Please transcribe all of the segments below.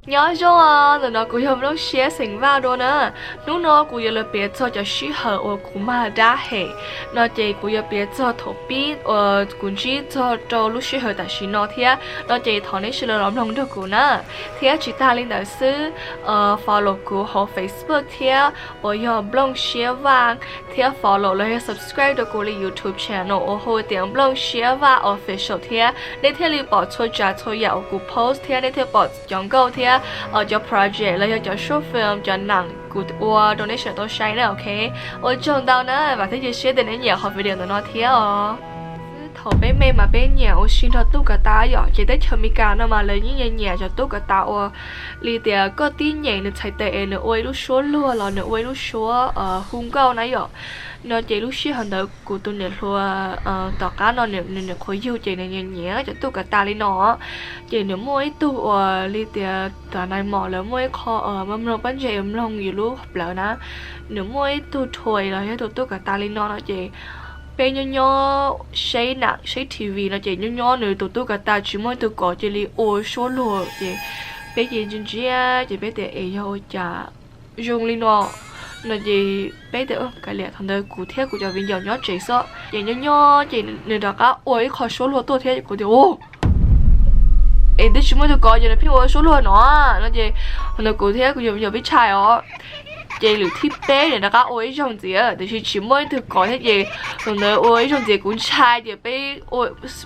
Nyob zoo, ntawm no kuv yog Nplooj Siab xeem Vaj dua na. Hnub no kuv yuav los piav txog cov sij hawm uas kuv mag dab hem no ces kuv yuav piav txog thaum pib uas kuv ntsib txog rau lub sij hawm tam sim no thiab no ces thov nej sawv daws los mloog nrog kuv na. Thiab tsis tag li ntawd xwb, follow kuv hauv Facebook thiab uas yog Nplooj Siab Vaj, thiab follow los yog subscribe rau kuv li YouTube channel uas hu tias Nplooj Siab Vaj Official thiab nej thiaj li pom txhua tsav txhua yam uas kuv post thiab nej thiaj pom cov nkauj thiab cov project los yog cov short film cov nam kuv ua rau nej sawv daws tau saib na, ok. Ua tsaug ntau na, vam thiab cia siab tias nej nyiam qhov video ntawm no thiab os. Thaum peb me mas peb nyiam ua si nrog tub kav tas yom, ces teb chaws Amelikas no mas lawv yeej nyiam nyiam cov tub kav tas uas li tias koj tib nyem nws txhais tes es nws ua ib lub suab luag los nws ua ib lub suab hu nkauj na yom. No ces lub sij hawm ntawd kuv tus niam hluas tom qab no nws nyuam qhuav yug ces nws nyiam nyiam cov tub kav tas li no. Ces nws muaj ib tug uas li tias tam nais mom lawv muaj ib qho mloog pob ntseg mloog yus lub plawv na, nws muaj ib tug toy los yog ib tug tub kav tas li no no ces peb nyob nyob saib nam saib T V no ces nyob nyob nws tus tub kav tas tsis muaj ib tug kov cia li ua suab luag ces peb ces ntsia ntsia ces peb tias es yog ua cas zoo li no no ces peb tias kav liam, thaum ntawd kuv thiab kuv cov viv ncaus nyob tsev xwb ces nyob nyob ces nws rov qab ua ib qho suab luag tuaj thiab kuv tias es twb tsis muaj ib tug kov ces nws pheej ua suab luag no no ces thaum ntawd kuv thiab kuv cov viv ncaus peb ntshai os. Ces lwm thib peb nws rov qab ua ib zaug ntxiv tiam sis tsis muaj ib tug kov thiab ces thaum ntawd ua ib zaug ntxiv kuv ntshai ces peb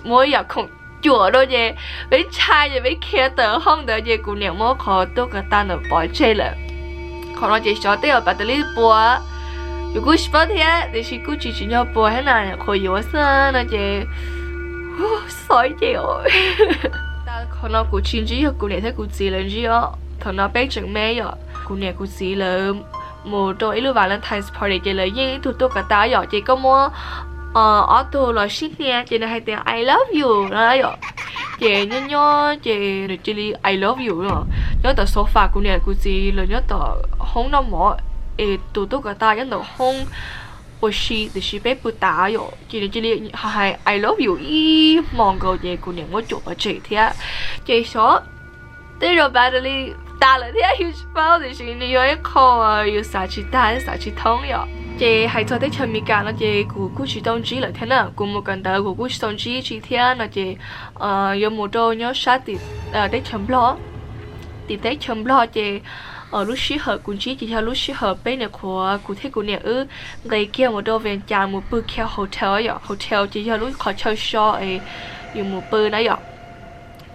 muab ib yam khoom cuam rau ces peb ntshai ces peb khiav tawm hoob ntawd ces kuv niam muab qhov tub kav tas ntawd pov tseg lawm. Qhov no ces xyov tej zaum pas tas li puas, yus kuj tsis paub thiab tiam sis kuj tsis tsim nyog puas thiab na, qhuas yuav xwb no ces xyov ces qhov no kuv tsis ntsib, yog kuv niam thiab kuv txiv lawv ntsib os. Thaum no peb tseem me yom, kuv niam kuv txiv lawv mus rau ib lub Valentine's party ces lawv yeej ib tug tub kav tas yom, ces koj muab ob tug los sib hnia ces nws hais tias I love you no yom. Ces nyob nyob ces nws cia li I love you no. Nyob tom sofa, kuv niam kuv txiv lawv nyob tom hoob noj mov es tus tub kav tas nyob ntawm hoob ua si tiam sis peb pw tas yom, ces nws cia li hais I love you ib hmos nkaus ces kuv niam muab cuam pov tseg thiab. Ces xyov tej zaum pas tas li tas lawm thiab yus tsis paub tiam sis nws yog ib qho yus xav tsis tag xav tsis thoob yom. Ces hais txog teb chaws Amelikas no ces kuv kuj tsis tau ntsib lawm thiab na, kuv mus kawm ntawv kuv kuj tsis tau ntsib tsi thiab no ces yuav mus rau nyob sab tim teb chaws Nplog. Tim teb chaws Nplog ces lub sij hawm kuv ntsib ces yog lub sij hawm peb nyuam qhuav, kuv thiab kuv niam wb nqis kiag mus rau Vias Cas mus pw kiag hotel yom. Hotel ces yog lub qhov chaw so es yus mus pw na yom.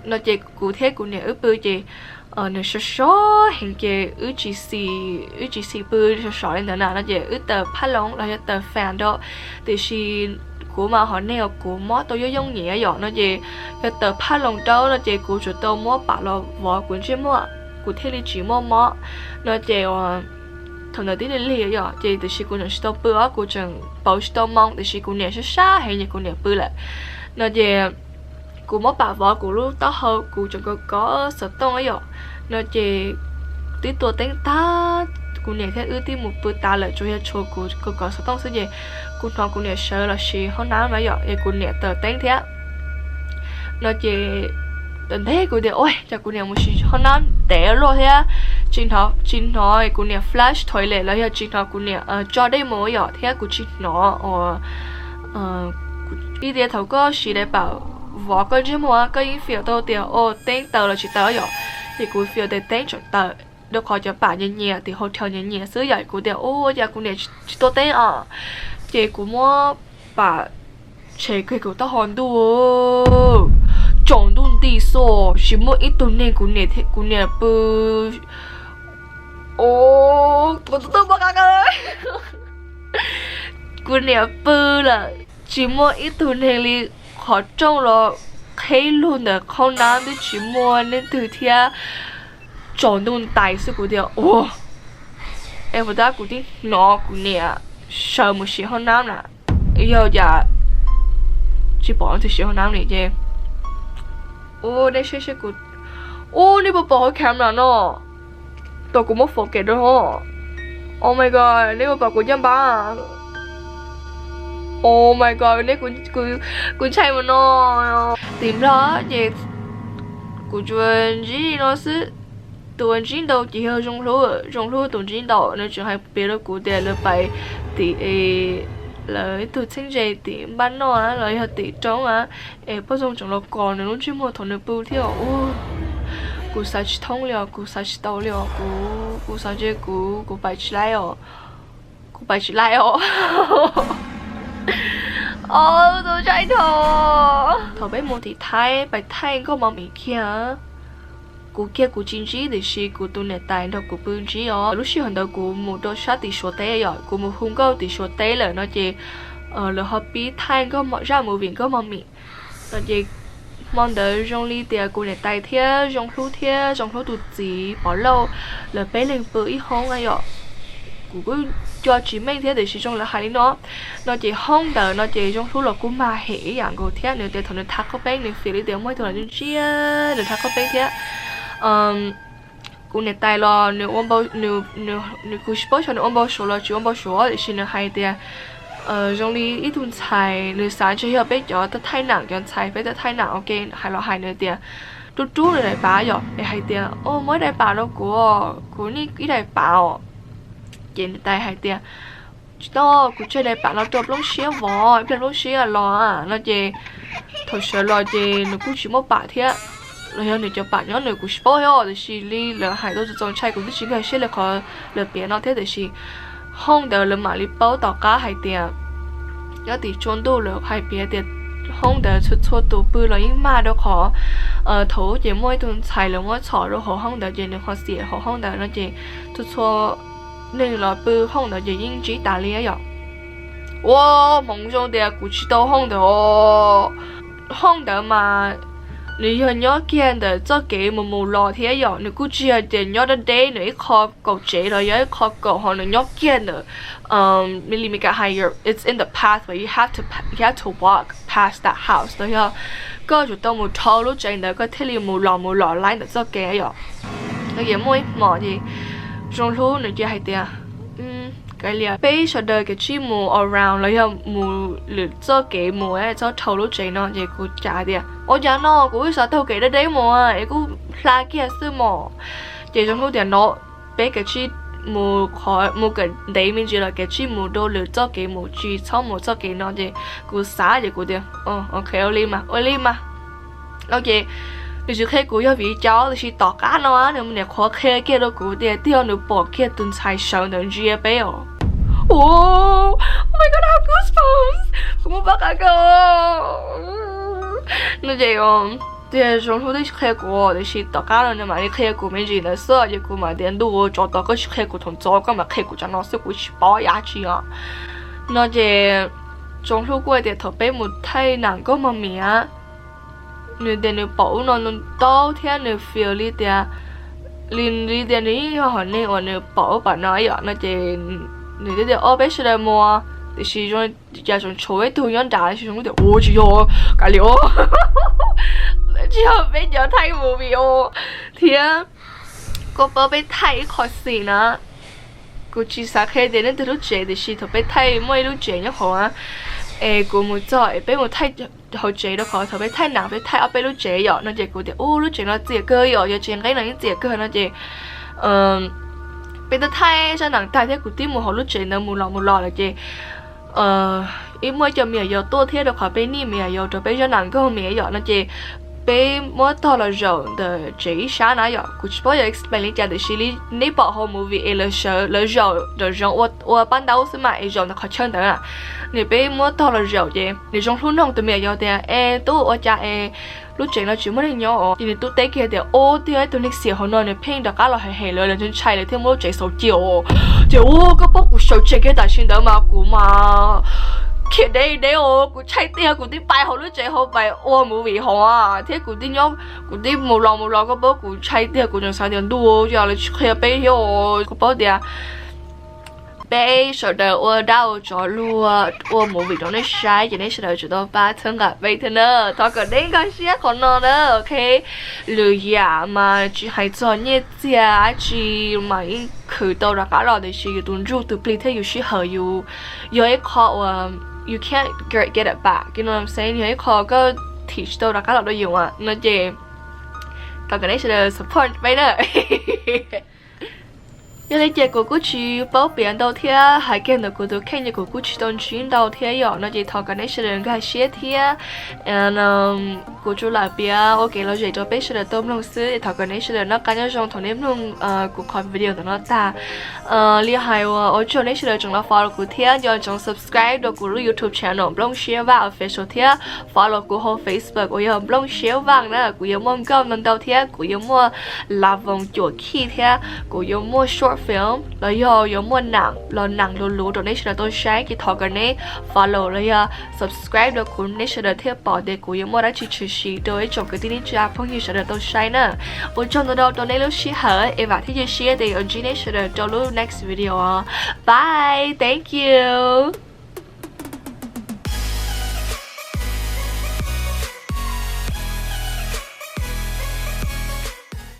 No ces kuv thiab kuv niam wb pw ces nws sov sov heev ces wb tsis xis, wb tsis xis pw sov sov li ntawd na no ces wb taws phaj loov los yog taws fan rau. Tiam sis kuv mas hom neeg uas kuv mob tau yooj yooj nyiam yom no ces yog taws phaj loov rau no ces kuv tsuas tau muab pam los vov kuv ntsej muag kuv thiaj li tsis muaj mob no ces thaum ntawd twb lig lig yom ces tiam sis kuv tseem tsis tau pw os, kuv tseem pauv tsis tau moo tiam sis kuv niam sab sab heev ces kuv niam pw lawm no ces kuv muab pam vov kuv lub taub hau kuv tseem kov kov xov tooj yom no ces twb tua teeb tag, kuv niam thiab wb twb mus pw tas lawm tsuas yog tshuav kuv kov kov xov tooj xwb ces kuv hnov kuv niam sawv los sis hoob nab na yom es kuv niam taws teeb thiab no ces tam nteg kuv tias ua cas kuv niam mus sis hoob nab ntev luaj thiab tsis hnov, tsis hnov kuv niam flush toilet los yog tsis hnov kuv niam tso dej mus yom thiab kuv tsis hnov uas ib tias thaum koj siv daim pam vov koj ntsej muag koj yeej feel tau tias o teeb taws los tsis taws yom, ces kuv feel tias teeb tseem taws rau qhov cov pam nyias nyias tim hotel nyias nyias xwb yom, kuv tias ua cas kuv niam tsis tua teeb os, ces kuv muab pam tshem kiag kuv taub hau ntuj tsaus ntuj nti xwb tsis muaj ib tug neeg, kuv niam, kuv niam pw, kuv tus tub pov qa kuv niam pw lawm tsis muaj ib tug neeg li, qhov rooj los qheb lug ntawm hoob nab twb tsis muaj leej twg thiab, tsaus ntuj ntais xwb kuv tias ua es puas tab kuv twb hnov kuv niam sawv mus sis hoob nab na, yog cas tsis pom leej twg sis hoob nab li ces ua nej saib saib kuv, ua nej puas pom hauv camera no, tau kuv muab fov kem rau hauv, oh my god nej puas pom kuv caj npab, oh my god nej, kuv ntshai mus no, tim Nplog ces kuv tsuas ntsib li no xwb, Tus uas ntsib ntau ces yog Zoo Hlub, Zoo Hlub tus ntsib ntau, nws tseem hais piav rau kuv tias lawv pais tim lawv ib tug txheeb ze tim npaj noj los yog tim roob a, es poj ntxoog tseem los kos nws lub ntsej muag thaum nws pw thiab. Ua kuv xav tsis thoob li os, kuv xav tsis tau li os, kuv, kuv xav ntshe kuv, kuv pais tsis laib os, kuv pais tsis laib os. Tus tsaib thaum, thaum peb mus tim Thaib pais thaij nkauj mos mis kiag, kuv kiag kuv tsis ntsib tiam sis kuv tus niam tais nrog kuv pw ntsib os. Lub sij hawm ntawd kuv mus rau sab tim Suav teb yom, kuv mus hu nkauj tim Suav teb lawm no ces lawv ho pib thaij nkauj mos, zaj movie nkauj mos mis no ces hmo ntawd zoo li tias kuv niam tais thiab Zoo Hlub thiab Zoo Hlub tus txiv Pov Lauj, lawv peb leeg pw ib hoob na yom. Kuv kuj coj tsis meej thiab tiam sis zoo lawv hais li no. No ces hoob ntawd no ces Zoo Hlub los kuj mag hem ib yam nkaus thiab, nws tias thaum nws thav qhaub peeb nws fiv li tias muaj ib tug los ntsia nws thav qhaub peeb thiab. Kuv niam tais los nws, nws, kuv tsis paub xyov nws ua npau suav los tsis ua npau suav tiam sis nws hais tias zoo li ib tug ntxhais, nws xav ntshe yog peb cov thaij nam cov ntxhais, peb thaij nam ua ke hais los hais nws tias rub rub nws daim pav yom, es hais tias o muab ib daim pav rau kuv, kuv niaj ib daim pav os. Ces niam tais hais tias tsis tau, kuv tseg daim pam no rau Nplooj Siab vov, ib pliag Nplooj Siab los no ces thaum sawv los ces nws kuj tsis muaj pam thiab, los yog nws cov pam nyob nws kuv tsis paub thiab tiam sis li lawv hais tau txaus ntshai kuv twb tsis nkag siab li qhov lawv piav no thiab tiam sis hoob ntawd lawv mam li paub tom qab hais tias nyob tim tsua ntuj lawv hais piav tias hoob ntawd txhua txhua tus pw los yeej mag rau qhov thaum ub ces muaj ib tug ntxhais lawv muab txhom rau hauv hoob ntawd ces nws ho xiam hauv hoob ntawd no ces txhua txhua neeg los pw hoob ntawd ces yeej ntsib tas li yom. Ua hmoov zoo tias kuv tsis tau hoob ntawd. Hoob ntawd mas nws yog nyob kiag ntawm txoj kev mus mus los thiab yom, nws kuj tsis yog tias nyob deb deb, nws ib qho kaum tsev los yog ib qho kaum ho nws nyob kiag ntawm, li Meskas hais, it's in the pathway, you have to, you have to walk past that house los yog koj tsum tau mus dhau lub tsev ntawd koj thiaj li mus los mus los laib ntawm txoj kev yom. No ces muaj ib hmos ces Zoo Hlub nws cia hais tias kav liam peb sawv daws kev tsij mus around los yog mus lwm txoj kev mus txhob dhau lub tsev no ces kuv cas hais tias ua cas no kuv wb xav taug kev deb deb mus es kuj hla kiag xwb mos. Ces Zoo Hlub tias no peb kev tsij mus qhov mus kawm ntev me ntsis los kev tsij mus rau lwm txoj kev mus tsis txhob mus txoj kev no ces kuv xav ces kuv tias ok ua li mas ua li mas. No ces nws tsis qhia kuv yog vim li cas tiam sis tom qab no nws niam qhuav qhia kiag rau kuv tias twb yog nws pom kiag tus ntxhais sawv ntawd ntsia peb os. Oh my god, I have goosebumps, kuv muaj pob qa kawg. No ces tias Zoo Hlub twb qhia kuv tiam sis tom qab no nws mam li qhia kuv me ntsis ntawd xwb ces kuv mam tias ntuj tsov tom koj tsis qhia kuv thaum ntxov koj mam qhia kuv tsam no xwb kuv tsis paub dab tsi os. No ces Zoo Hlub kuj hais tias thaum peb mus thaij nam nkauj mos mis nws tias nws pom ub no ntau thiab nws feel li tias, li tias nws yeej yog hom neeg uas nws pom ub pom no yom no ces nws thiaj tias o peb sawv daws mus, tiam sis zoo li cas tseem tshuav ib tug nyob nrad, tiam sis Zoo Hlub tias ua tsis yog, kav liam, tsis yog peb cov thaij movie os. Thiab koj paub peb thaij ib qho scene na, kuv tsis xav qhia tias leej twg lub tsev tiam sis thaum peb thaij muaj ib lub tsev nyob hauv es kuv mus txog es peb mus thaij hauv tsev rau qhov thaum peb thaij nam peb thaij ob peb lub tsev yom no ces kuv tias ub lub tsev no txias kawg yom, yog tsev nqeeb no yeej txias kawg no ces peb twb thaij zaj nam tag thiab kuv twb mus hauv lub tsev ntawd mus los mus los lawm ces ib muaj cov me nyuam yaus tuaj thiab rau qhov peb nij me nyuam yaus rau peb zaj nam nkauj mis yom no ces peb muab tog los zaum ntawm tsev ib sab na yom, kuv tsis paub yuav explain li cas tiam sis li nej pom hauv movie es lawv sawv lawv zaum nraum zoov ua pab ntaub xwb mas es zaum ntawm qhov chaw ntawd na. Nws peb muab tog los zaum ces nws Zoo Hlub noog tus me nyuam yaus tias es tub ua cas es lub tsev no tsis muaj neeg nyob os, ces nws tub teb kiag tias ub twb yog ib tug neeg xiam hauv no nws pheej rov qab los hem hem lawv, lawv ntshai lawv thiaj muab lub tsev xauv cia os. Ces ua koj paub kuv sawv tsees kiag tam sim ntawd mas kuv mas khiav deb deb os, kuv ntshai tiag kuv twb pais hauv lub tsev hauv pais ua movie hauv thiab kuv twb nyob kuv twb mus los mus los koj paub kuv ntshai tiag kuv tseem xav tias ntuj yog lawv tsis qhia peb thiab os, koj paub tias peb sawv daws ua dab ua tsov luag ua movie rau nej saib ces nej sawv daws tsum tau pab txhawb nqa peb thiab na, thov kom nej nkag siab qhov no na, ok. Lwm yam mas tsis hais txog nyiaj txiag dab tsi mas yeej khwv tau rov qab los tiam sis yus tus ntsuj tus plig thiab yus sij hawm yus yog ib qho uas you can't get it back, you know what I'm saying, yog ib qho koj thim tsis tau rov qab los rau yus no ces thov kom nej sawv daws support peb na. Yog li ces kuv kuj tsis paub piav ntau thiab hais kiag ntawm kuv tus kheej ces kuv kuj tsis tau ntsib ntau thiab yom, no ces thov kom nej sawv daws nkag siab thiab kuv tsuas lam piav ua kev lom zem rau peb sawv daws tau mloog xwb, thov kom nej sawv daws noj qab nyob zoo thaum nej mloog kuv qhov video ntawm no tag. Li hais uas ua tsaug nej sawv daws tseem los follow kuv thiab nco ntsoov subscribe rau kuv lub YouTube channel Nplooj Siab Vaj Official thiab follow kuv hauv Facebook uas yog Nplooj Siab Vaj na, kuv yuav muaj nkauj ntau ntau thiab kuv yuav muaj la voos cuam khij thiab kuv yuav muaj short film los yog yuav muaj nam los nam luv luv rau nej sawv daws tau saib ces thov kom nej follow los yog subscribe rau kuv, nej sawv daws thiaj pom tias kuv yuav muaj dab tsi tshwm sim rau ib tsoom kwv tij neej tsa phooj ywg sawv daws tau saib na. Ua tsaug ntau rau nej lub sij hawm es vam thiab cia siab tias yuav ntsib nej sawv daws rau lub next video. Bye, thank you.